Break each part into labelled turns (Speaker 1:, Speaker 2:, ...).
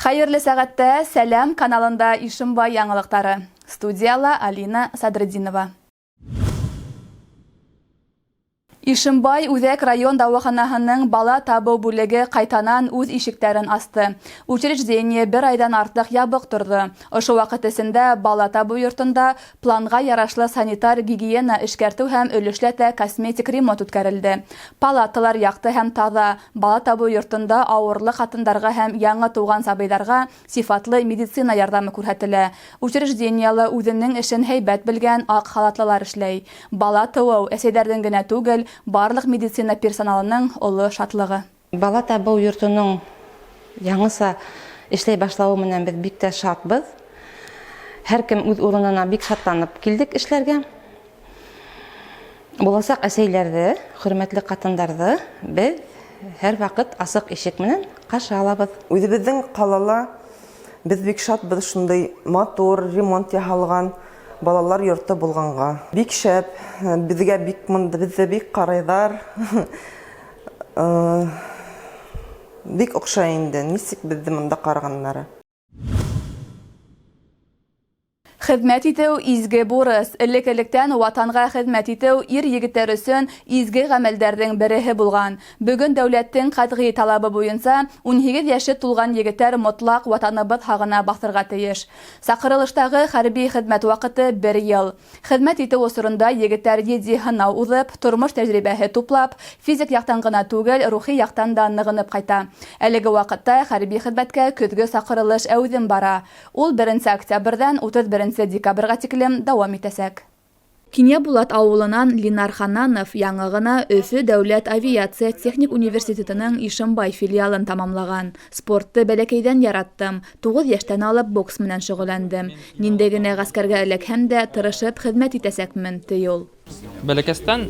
Speaker 1: Хәйерле сәғәттә, Сәләм каналында Ишембай яңылыҡтары. Студияла Алина Садретдинова. Ишембай үҙәк район дауаханаһының бала табыу бүлеге ҡайтанан үҙ ишектәрен асты. Учреждение бер айҙан артыҡ ябыҡ торҙо. Ошо ваҡыт эсендә бала табыу йортонда планға ярашлы санитар-гигиена эшкәртеү һәм өлөшләтә косметик ремонт үткәрелде. Палаталар яҡты һәм таҙа. Бала табыу йортонда ауырлы ҡатындарға һәм яңы тыуған сабыйҙарға сифатлы медицина ярҙамы күрһәтелә. Учреждениела үҙенең эшен һәйбәт белгән аҡ халатлылар эшләй. Бала тыуыу әсәйҙәрҙең генә түгел, барлыҡ медицина персоналының оло шатлығы.
Speaker 2: Бала табыу йортоноң яңыса эшләй башлауы менән беҙ бик тә шатбыҙ. Һәр кем үҙ урынына бик шатланып килдек эшләргә. Буласаҡ әсәйләрҙе, хөрмәтле ҡатындарҙы беҙ һәр ваҡыт асыҡ ишек менән ҡаршы алабыҙ.
Speaker 3: Үҙебеҙҙең ҡалала беҙ бик шатбыҙ шундай матур ремонт яһалған балалар йорто булғанға. Бик шәп, беҙгә бик монда беҙҙе бик ҡарайҙар. Бик оҡшай инде, нисек беҙҙе монда ҡарағандары.
Speaker 1: Хеҙмәт итеү изге бурыс. Элек-электән Ватанға хеҙмәт итеү ир-егеттәр өсөн изге ғәмәлдәрҙең береһе булған. Бөгөн дәүләттең ҡәтғи талабы буйынса 18 йәше тулған егеттәр мотлаҡ Ватаныбыҙ һағына баҫырға тейеш. Саҡырылыштағы хәрби хеҙмәт ваҡыты бер йыл. Хеҙмәт итеү осоронда егеттәр етди һынау уҙып, тормош тәжрибәһе туплап, физик яҡтан ғына түгел, рухи яҡтан да нығынып ҡайта. Әлеге ваҡытта хәрби хеҙмәткә көҙгө саҡырылыш әүҙем бара. Ул 1 октябрҙән 31 декабргә тиклем дауам итәсәк. Кинйәбулат ауылынан Линар Хананов яңы ғына Өфө дәүләт авиация техник университетының Ишембай филиалын тамамлаған. Спортты бәләкәйҙән яраттым. 9 йәштән алып бокс менән шөғөлләндем. Ниндәй генә ғәскәргә эләкһәм дә, тырышып хеҙмәт итәсәкмен, ти ул.
Speaker 4: Бәләкәстән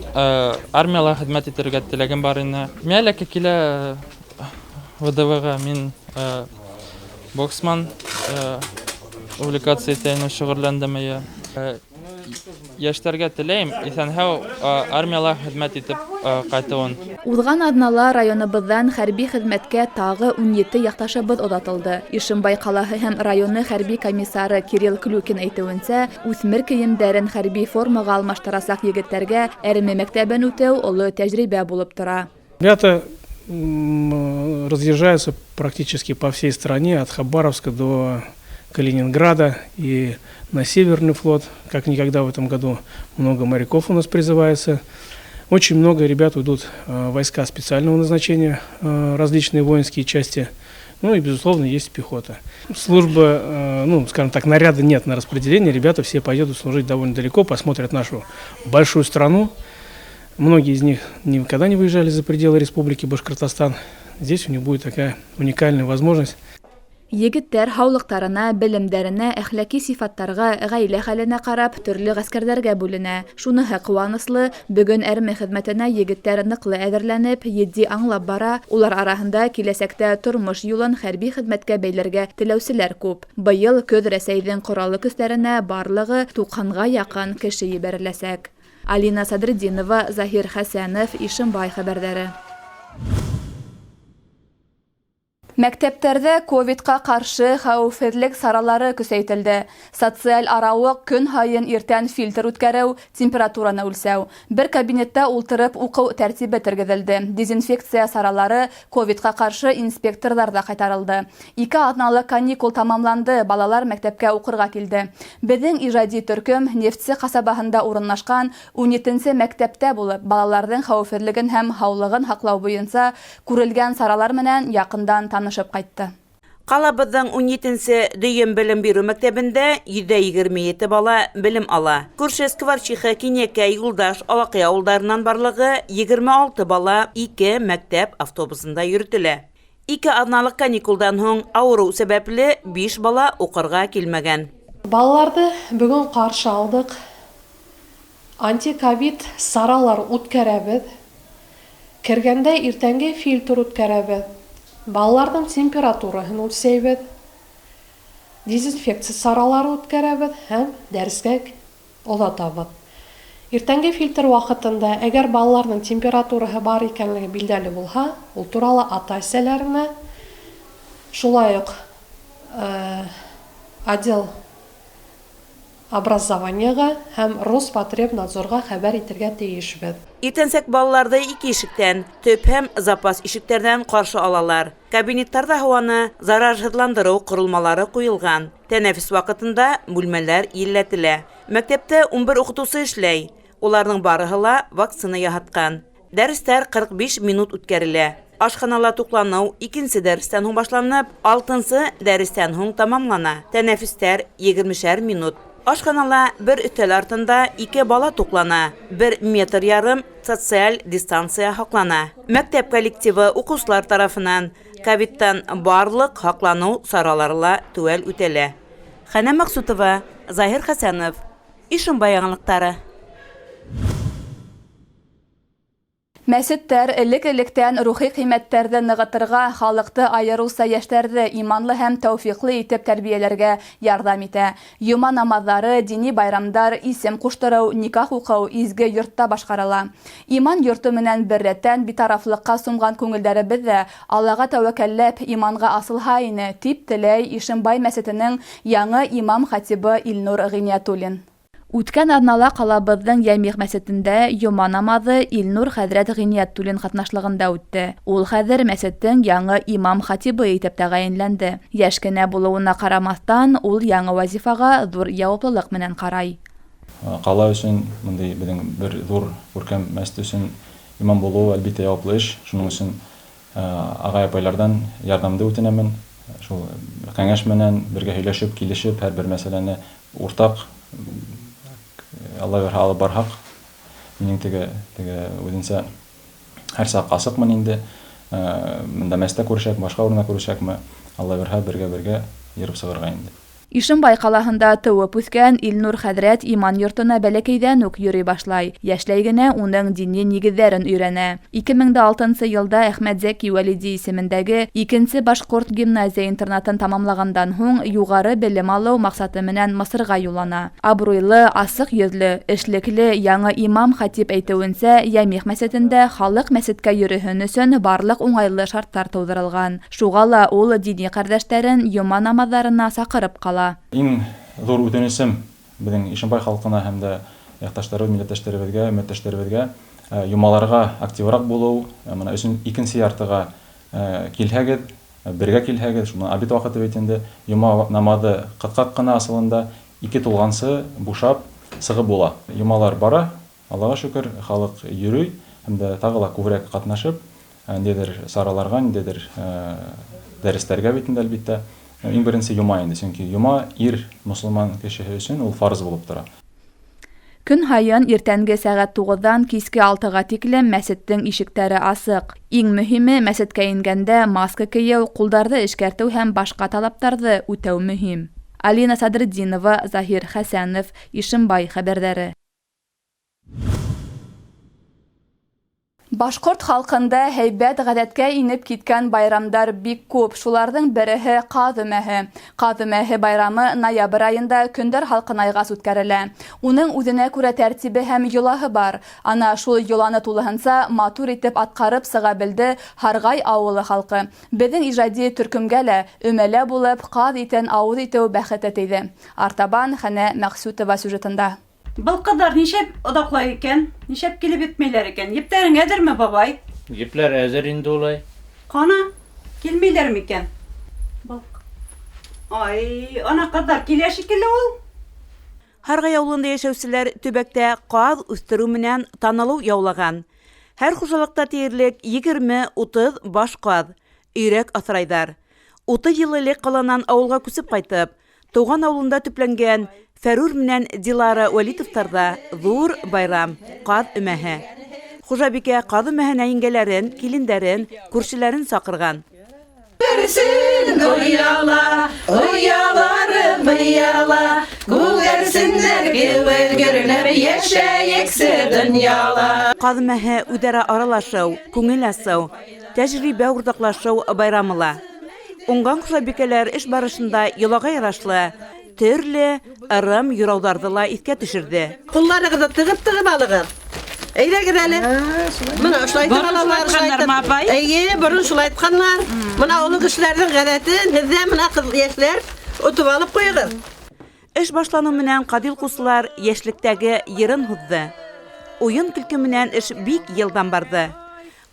Speaker 4: армияла хеҙмәт итергә теләгем бар ине. Миңә эләкә килә ВДВ-ға мин боксман увлекаться итә шөғөлләндем. Йәштәргә теләйем, иҫән-һау армияла хеҙмәт итеп ҡайтыуын.
Speaker 1: Уҙған аҙнала районыбыҙҙан хәрби хеҙмәткә тағы 17 яҡташыбыҙ оҙатылды. Ишембай ҡалаһы һәм районы хәрби комиссары Кирилл Клюкин әйтеүенсә, үҫмер кейемдәрен хәрби формаға алмаштырасаҡ егеттәргә әрме мәктәбен үтеү оло тәжрибә булып тора.
Speaker 5: Ребята разъезжаются практически по всей стране, от Хабаровска до Калининграда и на Северный флот. Как никогда в этом году много моряков у нас призывается. Очень много ребят уйдут в войска специального назначения, различные воинские части. Ну и, безусловно, есть пехота. Служба, ну, скажем так, наряда нет на распределение. Ребята все поедут служить довольно далеко, посмотрят нашу большую страну. Многие из них никогда не выезжали за пределы Республики Башкортостан. Здесь у них будет такая уникальная возможность.
Speaker 1: Егеттәр һаулыҡтарына, белемдәренә, әхлаки сифаттарға, ғаилә хәленә ҡарап төрлө ғәскәрҙәргә бүленә. Шуныһы ҡыуаныслы, бөгөн әрме хеҙмәтенә егеттәр ныҡлы әҙерләнеп, етди аңлап бара. Улар араһында киләсәктә тормош юлын хәрби хеҙмәткә бәйләргә теләүселәр күп. Быйыл көҙ Рәсәйҙең ҡораллы көстәренә барлығы 90-ға яҡын кеше ебәреләсәк. Алина Садретдинова, Заһир Хәсәнов, Ишембай хәбәрҙәре. Мәктәптәрҙә ковидҡа ҡаршы хәүефһеҙлек саралары көсәйтелде. Социаль арауыҡ көн һайын иртән фильтр үткәреү, температураны үлсәү. Бер кабинетта ултырып уҡыу тәртибе тергеҙелде. Дезинфекция саралары ковидҡа ҡаршы инспекторҙар ҙа ҡайтарылды. 2 аҙналыҡ каникул тамамланды, балалар мәктәпкә уҡырға килде. Беҙҙең ижади төркөм Нефтсе ҡасабаһында урынлашҡан 17-нсе мәктәптә булып, балаларҙың хәүефһеҙлеген һәм һаулығын һаҡлау буйынса күрелгән саралар менән яҡындан танышып ҡайтты.
Speaker 6: Ҡалабыҙҙың 17-нсе дөйөм белем биреү мәктәбендә 127 бала белем ала. Күрше Скворчиха, Кинйәкәй, Юлдаш, Алаҡый ауылдарынан барлығы 26 бала 2 мәктәп автобусында йөрөтөлә. 2 аҙналыҡ каникулдан һуң ауырыу сәбәпле 5 бала уҡырға килмәгән.
Speaker 7: Балаларҙы бөгөн ҡаршы алдыҡ. Антиковид саралар үткәрәбеҙ. Кергәндә иртәнге фильтр үткәрәбеҙ. Балаларҙың температураһын үлсәйбеҙ, дезинфекция саралары үткәрәбеҙ һәм дәрескә оҙатабыҙ. Иртәнге фильтр ваҡытында, әгәр балаларҙың температураһы бар икәнлеге билдәле булһа, ул турала ата-әсәләренә, шулай уҡ Отдел образованиега һәм Роспотребнадзорга хәбәр итергә тиешбез.
Speaker 6: Иртәнсәк балаларҙы ике ишектән, төп һәм запас ишектәрҙән ҡаршы алалар. Кабинеттарҙа һауаны зарарһыҙландырыу ҡоролмалары ҡуйылған. Тәнәфес ваҡытында бүлмәләр елләтелә. Мәктәптә 11 уҡытыусы эшләй. Уларҙың барыһы ла вакцина яһатҡан. Дәрестәр 45 минут үткәрелә. Ашханала туҡланыу икенсе дәрестән һуң башланып, алтынсы дәрестән һуң тамамлана. Тәнәфестәр 20 минут. Ашханала бер өҫтәл артында ике бала туҡлана. 1,5 метр социаль дистанция һаҡлана. Мәктәп коллективы уҡыусылар тарафынан ковидтан барлыҡ һаҡланыу саралары ла теүәл үтәлә. Хәнә Маҡсутова, Заһир Хәсәнов, Ишембай яңылыҡтары.
Speaker 1: Мәсеттәр элек-электән рухи ҡиммәттәрҙе нығытырға, халыҡты, айырыуса йәштәрҙе иманлы һәм тәүфиҡлы итеп тәрбиәләргә ярҙам итә. Йома намаҙҙары, дини байрамдар, исем ҡуштырыу, никах уҡыу изге йортта башҡарыла. Иман йорто менән бер рәттән битарафлыҡҡа сумған күңелдәребеҙ ҙә Аллаға тәүәккәлләп иманға асылһа ине, тип теләй Ишембай мәсетенең яңы имам-хатибы Илнур Ғиниәтуллин. Үткән аҙнала ҡалабыҙҙың Йәмиғ мәсетендә йома намаҙы Илнур хәҙрәт Ғиниәтуллин ҡатнашлығында үтте. Ул хәҙер мәсеттең яңы имам-хатибы итеп тәғәйенләнде. Йәш кенә булыуына ҡарамаҫтан, ул яңы вазифаға ҙур яуаплылыҡ менән ҡарай.
Speaker 8: Ҡала өсөн, бындай беҙҙең бер ҙур күркәм мәсет өсөн имам булыу әлбиттә яуаплы эш. Шуның өсөн ағай-апайларҙан ярҙамды үтенәмен. Шул кәңәш менән бергә һөйләшеп, килешеп, һәр бер мәсьәләне уртаҡ Алла бирһә алып барһаҡ, минең теге үҙенсә һәр саҡ асыҡмын инде. Мында мәсеттә күрешәк, башҡа урында күрешәкме, Алла бирһә бергә-бергә йөрөп сығырға инде.
Speaker 1: Ишембай ҡалаһында тыуып үҫкән Илнур хәҙрәт иман йортона бәләкәйҙән үк йөрөй башлай. Йәшләй генә уның дини нигеҙҙәрен өйрәнә. 2006 йылда Әхмәтзәки Вәлиди исемендәге икенсе башҡорт гимназия интернатын тамамлағандан һуң юғары белем алыу маҡсаты менән Мысырға юллана. Абруйлы, асыҡ йөҙлө, эшлекле яңы имам-хатип әйтеүенсә, Йәмиғ мәсетендә халыҡ мәсеткә йөрөһөн өсөн барлыҡ уңайлы шарттар тыуҙырылған. Шуға ла ул дини ҡәрҙәштәрен йома намаҙҙарына саҡырып ҡала.
Speaker 8: Иң ҙур үтенесем беҙҙең Ишембай халҡына һәм дә яҡташтарыбыҙ, милләттәштәребеҙгә, өммәттәштәребеҙгә йомаларға активыраҡ булыу, мына өсөн икенсе яртыға килһәгеҙ, бергә килһәгеҙ, шунан обед ваҡыты бит инде, йома намаҙы ҡыҫҡаҡ ҡына асылында ике тулғансы бушап сығып була. Йомалар бара, Аллаға шөкөр, халыҡ йөрөй һәм дә тағы ла күберәк ҡатнашып, ниндәйҙер сараларға, ниндәйҙер дәрестәргә бит инде әлбиттә. Иң беренсе йома инде, сөнки йома ир мосолман кешеһе өсөн ул фарыз булып тора.
Speaker 1: Көн һайын иртәнге сәғәт 9-ҙан киске 6-ға тиклем мәсеттең ишектәре асыҡ. Иң мөһиме мәсеткә ингәндә маска кейеү, ҡулдарҙы эшкәртеү һәм башҡа талаптарҙы үтәү мөһим. Алина Садретдинова, Заһир Хәсәнов, Ишембай хәбәрҙәре. Башҡорт халҡында һәйбәт ғәҙәткә инеп киткән байрамдар бик күп. Шуларҙың береһе Ҡаҙ өмәһе. Ҡаҙ өмәһе байрамы ноябрь айында көндәр һалҡынайғас үткәрелә. Уның үҙенә күрә тәртибе һәм йолаһы бар. Ана шул йоланы тулыһынса матур итеп атҡарып сыға белде Һарғай ауылы халҡы. Беҙҙең ижади төркөмгә лә өмәлә булып ҡаҙ итен ауыҙ итеү бәхете тейҙе. Артабан Хәнә Мәҡсүтова сюжетында.
Speaker 9: Был ҡыҙҙар нишәп оҙаҡлай икән? Нишәп килеп етмәйләр икән? Ептәрең әҙерме, бабай?
Speaker 10: Епләр әҙер инде улай.
Speaker 9: Ҡана, килмәйләр микән? Был. Ай, ана ҡыҙҙар килә шикелле ул.
Speaker 6: Һарғай ауылында йәшәүселәр төбәктә ҡаҙ үҫтереү менән танылыу яулаған. Һәр хужалыҡта тиерлек 20-30 баш ҡаҙ, өйрәк аҫрайҙар. 30 йыл элек ҡаланан ауылға күсеп ҡайтып, тыуған ауылында төпләнгән Фәрүр менән Дилара Вәлитовтарҙа ҙур байрам ҡаҙ өмәһе. Хужабикә ҡаҙ өмәһенә еңгәләрен, килендәрен, күршеләрен саҡырған.
Speaker 11: Күгәрсен ояла, оялары быяла, күгәрсеннәр кеүек гөрләп йәшәйексе донъяла.
Speaker 6: Ҡаҙ өмәһе үҙ-ара аралашыу, күңел асыу, тәжрибә уртаҡлашыу байрамы ла. Уңған хужабикәләр эш барышында йолаға ярашлы төрлө ырым юрауҙарҙы ла иҫкә төшөрҙө.
Speaker 12: Ҡулларығыҙҙы тығып-тығып алығыҙ. Әйҙәгеҙ әле. Мына ошолай итеп алалар, ошолай итеп. Эйе, борон шулай айтканнар. Мына оло кешеләрҙең ғәҙәтен һеҙ ҙә мына ҡыҙ йәшләр отоп алып ҡуйығыҙ.
Speaker 6: Эш башланыу менән Ҡадил ҡусылар йәшлектәге йырын һуҙҙы. Уйын-көлкө менән эш бик йылдам барҙы.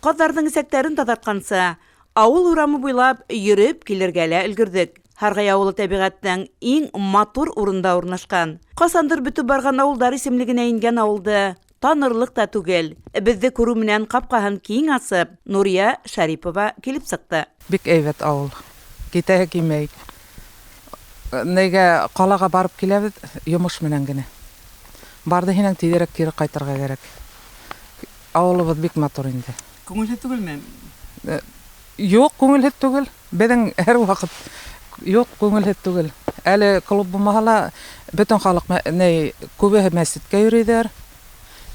Speaker 6: Ҡаҙҙарҙың эсәктәрен таҙартҡансы, ауыл урамы буйлап йөрөп килергә лә өлгөрҙөк. Һарғай ауылы тәбиғәттең иң матур урында урынлашҡан. Ҡасандыр бөтөп барған ауылдар исемлегенә ингән ауылды танырлыҡ та түгел. Беҙҙе күреү менән ҡапҡаһын киң асып, Нурия Шәрипова килеп сыҡты.
Speaker 13: Бик әйбәт ауыл. Китәһе килмәй. Нигә ҡалаға барып киләбеҙ, йомош менән генә. Барҙы һинең тиҙерәк кире ҡайтырға кәрәк. Ауылыбыҙ бик матур инде.
Speaker 14: Күңелһеҙ түгелме?
Speaker 13: Юҡ, күңелһеҙ түгел. Беҙҙең һәр ваҡыт юҡ, күңелһеҙ түгел. Әле клуб булмаһа ла, бөтөн халыҡ ни, күбеһе мәсеткә йөрөйҙәр.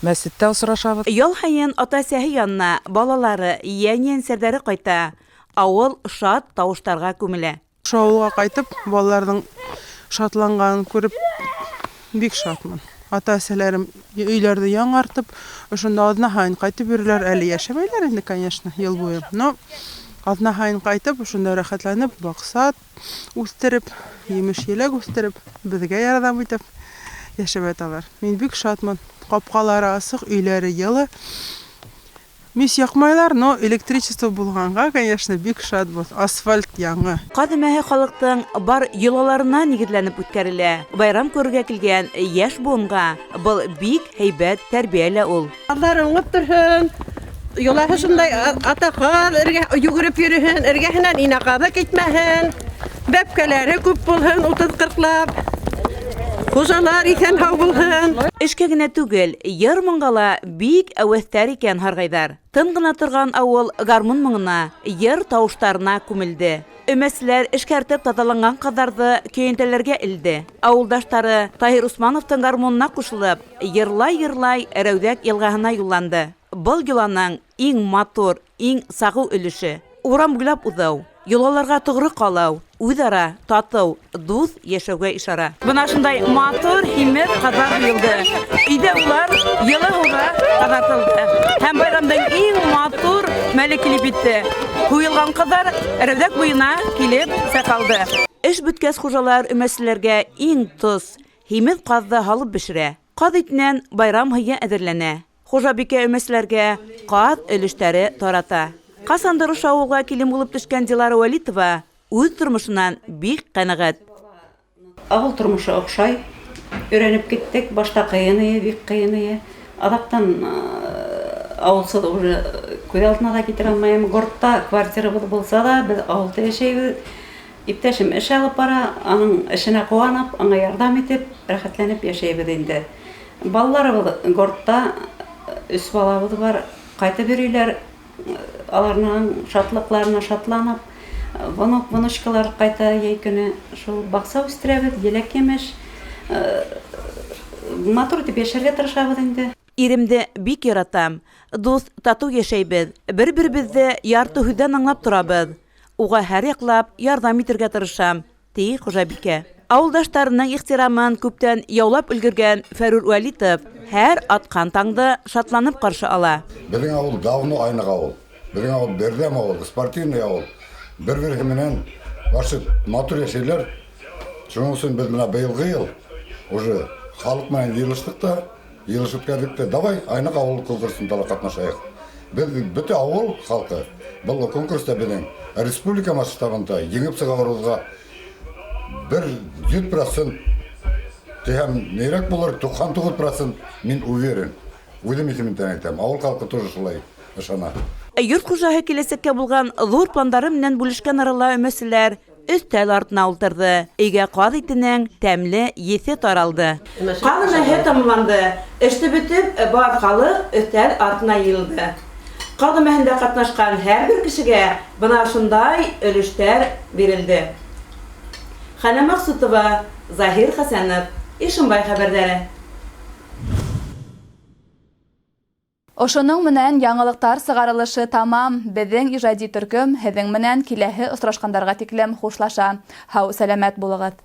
Speaker 13: Мәсеттә осрашабыҙ.
Speaker 6: Ял һайын ата-әсәһе янына балалары, йән-йәнсәрҙәре ҡайта. Ауыл шат тауыштарға күмелә.
Speaker 15: Ошо ауылға ҡайтып, балаларҙың шатланғанын күреп бик шатмын. Ата-әсәләрем өйләрҙе яңыртып, ошонда аҙна һайын ҡайтып йөрөләр. Әле йәшәмәйләр инде, конечно, йыл буйы. Но аҙна һайын ҡайтып, ошонда рәхәтләнеп, баҡса үҫтереп, емеш-еләк үҫтереп, беҙгә ярҙам итеп йәшәп яталар. Мин бик шатмын. Ҡапҡалары асыҡ, өйләре йылы. Мис яҡмайлар, но электричество булғанға, конечно, бик шатбыҙ. Асфальт яңы.
Speaker 6: Ҡаҙ өмәһе халыҡтың бар йолаларына нигеҙләнеп үткәрелә. Байрам күрергә килгән йәш быуынға был бик һәйбәт тәрбиә лә ул.
Speaker 12: Ҡаҙҙар уңып торһон, йолаһы шундай ата ҡаҙ эргә йүгереп йөрөһөн, эргәһенән инә ҡаҙы китмәһен, бәпкәләре күп булһын, утыҙ-ҡырҡлап. Хужалар иҫән-һау булһын.
Speaker 6: Эшкә генә түгел, йыр-моңға ла бик әүәҫтәр икән һарғайҙар. Тын ғына торған ауыл гармун моңона, йыр тауыштарына күмелде. Өмәселәр эшкәртеп таҙаланған ҡаҙҙарҙы көйәнтәләргә элде. Ауылдаштары Таһир Усмановтың гармунына ҡушылып, йырлай-йырлай Рәүҙәк йылғаһына юлланды. Был йоланың иң матур, иң сағыу өлөшө. Урам буйлап уҙыу, йолаларға тоғро ҡалыу, үҙ-ара татыу, дуҫ йәшәүгә ишара. Бына шундай матур, һимеҙ ҡаҙҙар ҡуйылды. Өйҙә улар йылы һыуҙа таҙартылды. Һәм байрамдың иң матур мәле килеп етте. Ҡуйылған ҡаҙҙар Рәүҙәк буйына килеп сәҡалды. Эш бөткәс хужалар өмәселәргә иң тоҙ, һимеҙ ҡаҙҙы һалып бешерә. Ҡаҙ итенән байрам һыйы әҙерләнә. Хужабикә өмәселәргә ҡаҙ өлөштәре тарата. Ҡасандыр ошо ауылға килен булып төшкән Дилара Вәлитова үҙ тормошонан бик ҡәнәғәт.
Speaker 9: Ауыл тормошо оҡшай. Өйрәнеп киттек. Башта ҡыйын ине, бик ҡыйын ине. Аҙаҡтан ауылсыҙ уже күҙ алдына ла килтерә алмайым. Гортта квартирабыҙ булһа ла, беҙ ауылда йәшәйбеҙ. Иптәшем эш алып бара, аның эшенә ҡыуанып, аңа ярҙам итеп, рәхәтләнеп йәшәйбеҙ инде. Балаларыбыҙ гортта, өс балабыҙ бар, ҡайтып йөрөйләр. Аларның шатлыҡларына шатланып, внук, внучкалар ҡайта йәй көнө. Шул баҡса үҫтерәбеҙ, еләк-емеш. Матур итеп йәшәргә тырышабыҙ инде.
Speaker 6: Иремде бик яратам. Дуҫ, татыу йәшәйбеҙ. Бер-беребеҙҙе ярты һүҙҙән аңлап торабыҙ. Уға һәр яҡлап ярҙам итергә тырышам, ти хужабикә. Ауылдаштарының ихтирамын күптән яулап өлгөргән Фәрүр Вәлитов һәр атҡан таңды шатланып ҡаршы ала.
Speaker 16: Беҙҙең ауыл давно айныҡ ауыл. Беҙҙең ауыл берҙәм ауыл, спортивный ауыл. Бер-береһе менән башы матур йәшәйләр. Шуның өсөн беҙ бына быйылғы йыл уже халыҡ менән йыйылыштыҡ та, йыйылыш үткәрҙек тә, давай айныҡ ауыл конкурсында ла ҡатнашайыҡ. Беҙ бөтә ауыл халҡы был конкурста беҙҙең республика масштабында еңеп сығарыуға бер йөҙ процент тиһәм, нирәк булыр, туҡһан туғыҙ процент мин уверен. Үҙем исемемдән әйтәм, ауыл халҡы тоже шулай ышана.
Speaker 6: Йорт хужаһы киләсәккә булған ҙур пландары менән бүлешкән арала өмәселәр өҫтәл артына ултырҙы. Өйгә ҡаҙ итенең тәмле еҫе таралды. Ҡаҙ өмәһе тамамланды. Эште бөтөп, бар халыҡ өҫтәл артына йыйылды. Ҡаҙ өмәһендә ҡатнашҡан һәр бер кешегә бына шундай өлөштәр бирелде. Хәнә Маҡсутова, Заһир Хәсәнов, Ишембай хәбәрҙәре.
Speaker 1: Ошоноң менән яңылыҡтар сығарылышы тамам. Беҙҙең ижади төркөм һеҙҙең менән киләһе осрашҡандарға тиклем хушлаша. Һау, сәләмәт булығыҙ.